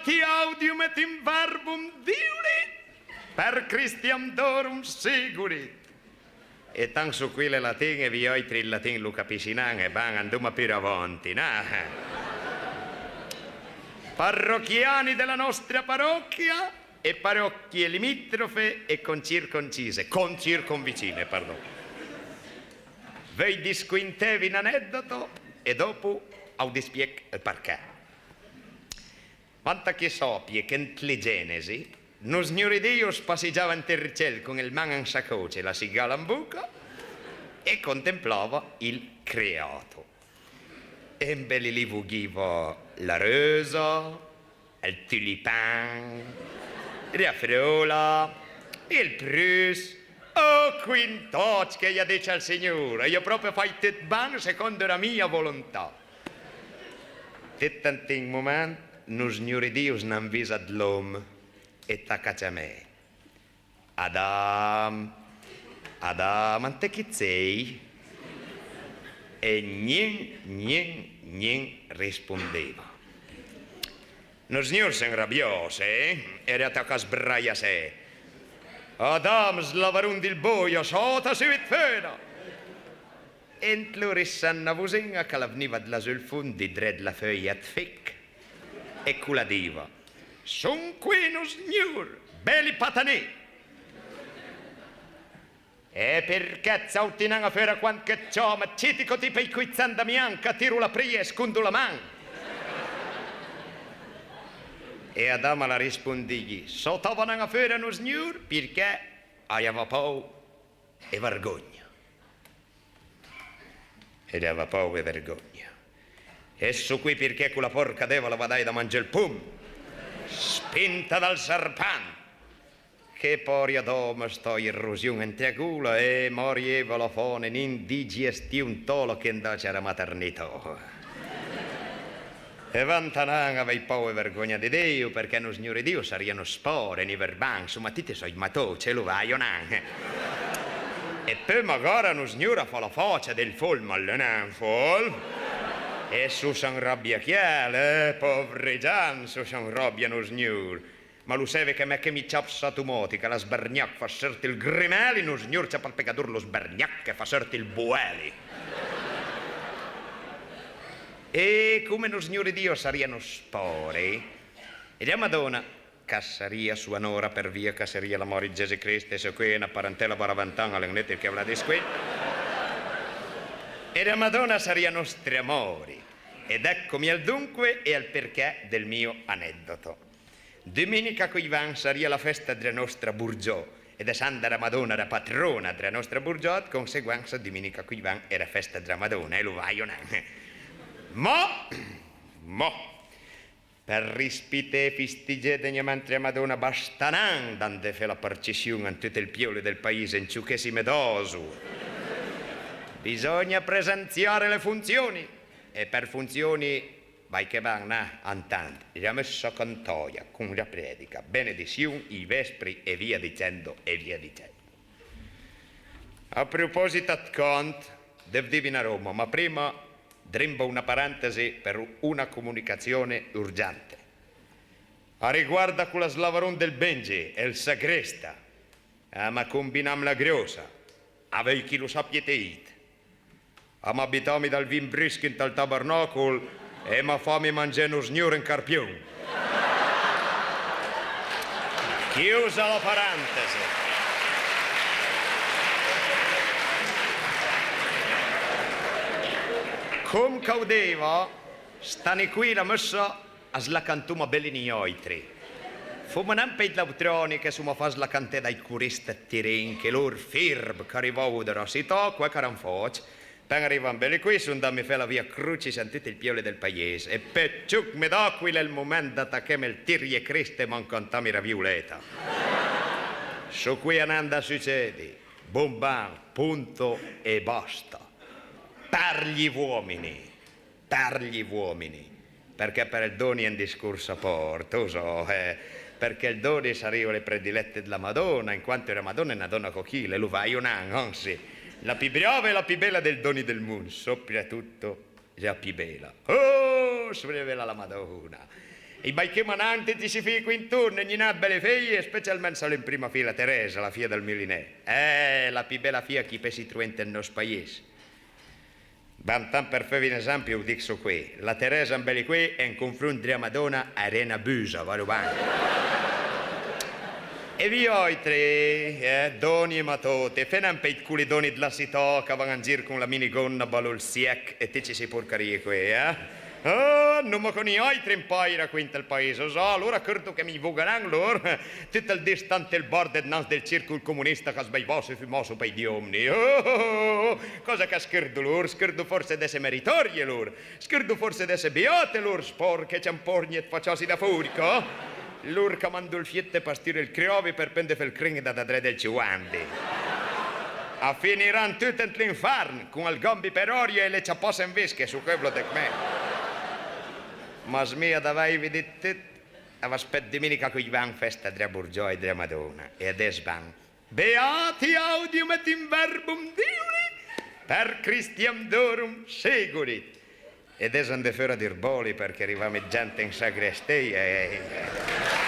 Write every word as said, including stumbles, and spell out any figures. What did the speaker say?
Ti audium et in verbum diurit, per Christiam Dorum sigurit. E tant su quile latin, e viòitri il latin lu capissi nen, e ban, andoma pure avanti, na? Parrochiani della nostra parrocchia e parrocchie limitrofe e concirconcise, concirconvicine, pardon. Veuj discuintevi n'aneddoto e dopo au dispiegh ël perché. Vanta che sòpie che ant le Genesi, Nosgnor Diu as passigiava ant ël cel con ël man an sacocia e la sigala an boca e contemplava il creato. E ambelì li i voghiva la reusa, ël tulipan, la frola, ël prus, o quintòch che i à dicc ël Signor, e i à pròpi fàit tut ban second la mia volontà. Tut ant un moment, Nosgnor Diu as n'ha anvisà dl'òm e taca a ciamé: Adam, Adam, ant chi it sei? E gnun, gnun, gnun rispondeva. Nosgnor as anrabiò, sì, e a l'ha tacà a sbraiassé. Adam, slavarun dil boia, sòta sùbit fòra! E ant lor i sent na vosin-a ch'a la vniva dla sul fond, di dré dla feuja ëd fich, e ch'a la diva: Son qui, Nosgnor, beli patané! E përchè it sàuti nen a fòra quand ch'it ciome? Citi co ti pei coj cen Damian ch'a tiru la pria e scondo la man! E Adam a la rispondìi: Sàutava nen a fòra, Nosgnor, përchè a-i ava pau e vergogna. E l'ava pau e vergogna. E so qui përchè cola pòrca deva a la va dàit da mangé ël pom, spinta dal serpent. Che pòri Adam a stàit ëd rosion ant la gola e mòri Eva a la fa nen indigestion, tòla che andacia a la maternità. E vanta nen avèj pau e vergogna di Diu, përchè Nosgnor Diu a sarìa nòst pare, ni vërban, soma tuti sòi matòcc, lu vajo nen. E peui magara Nosgnor a fa la fàcia dil fòl, ma al l'é nen fòl. E so s'anrabia chiel, eh, pòvri gent, so s'anrabia Nosgnor. Ma lo seve che mach che mi ciap satomatic, a la sbergnà, fas seurti ël grimeli, Nosgnor ciapa ël pecador, lo sbergna, che fa seurti ël boeli. E come Nosgnor Diu a sarìa nòst pare, e la Madona, ch'a sarìa soa nora për via ch'a sarìa la mòri ëd Gesù Crist, e so qui na parentela bara vant an, a l'é inùtil che v'la discui. E la Madona a sarìa nòstra mòri. Ed eccomi al dunque e al perché del mio aneddoto. Duminica ch'a-i ven a sarìa la festa dla nòstra borgià, ed essend la Madona la patrona dla nòstra borgià, ëd conseguensa duminica ch'a-i ven a l'é la festa dla Madona, e lo vajo nen. Ma, ma, për rispité e festegé degnament la Madona, basta nen d'andé fé la përcession an tut ël piole dël paise, an ciò che si me daso. Bisogna presenziare le funzioni, e për funzioni Vai che van, na, a antant, la messa cantàia con la predica, benedission, i vespri e via dicendo, e via dicendo. A proposit ëd cant, dev divi na roba, ma prima drimbo una parentesi për una comunicazione urgente. A riguarda cola slavaron dël Bengi, ël sagresta, a m'ha combiname la grosa, a veuj ch'i lo sapie tut. A m'ha bitame dal vin brusco ant ël tabernàcol e a m'ha fame mangé Nosgnor un carpion. Chiusa la parentesi. Com ch'a-j deva, sta-ne qui la messa as la cantoma beli niàutri. Foma nen pèj ëd l'àutr ani che soma fàit la canté dai corist ëd Tirin, che lor firb ch'a rivavo da la sità, coa ch'a l'han fàit. Pen rivà beli qui, son andame fé la via crucis an tut ël piole dël paiés. E peui ciuc, me dà, coel l'é ël moment d'atacheme ël Tirie Crist e mancantame la violeta. So qui a n'ha da sucedi. Bon ben, punto e basta. Për gli uomini. Për gli uomini, përchè për ël doni a l'é un discors a part, lo so, eh, përchè ël doni a sarìo le predilette dla Madona, in quanto la Madona a l'é na dona cochile, lo vajo nen, ansi, la pì brava e la pì bela dël doni dël mond, sopratuto la pì bela. Oh, sovrevela la Madona! I baichuma anant, ti si fije qui intorn, ogni nat bele fije, specialment se l'é an prima fila Teresa, la fija dël mulinè. Eh, la pì bela fija ch'i pessi trové ant ël nòst pais. Bah, antant për feve un esempi, u diso qui, la Teresa an beli qui, an confront dla Madona, a l'é na busa, valo ban. E viàutri, eh, dòne e matote, fé nen pé ij colidoni dla sità ch'a van an gir con la minigonna, balo ël siech, e ti ci si porcarije qui, eh? Ah, n'oma co niàutri an pàira qui ant ël pais, o za, alora chërdo che mi voga nen lor, tut ël di stant ant ël bar dnans dël circul comunista ch'as beivasso e fumasso pèi di òmni. Oh, oh, oh, oh, còsa ch'a scërdo lor? Scërdo fòrse d'esse meritòrie lor? Scërdo fòrse d'esse beate lor, spòrche ciamporgne ëd faciassi da fòrica? Lor ch'a mando ël fiet ëd pasture ël criòvi për pende fé ël crin da, da dré dël Ciuandi. A finiran tut ant l'infern, con ël gambi për aria e le ciapasse an vische, so covlo dëcc me. M'as mia da vèivi dit tut, a v'aspèt duminica ch'i va an festa dla Borgiòia e dla Madona, e adess ban. Beati audium et in verbum Diui, per Christiam Dorum segurit. E adess andé fòra dël bòli përchè a riva mia ëd gent an sagrestia e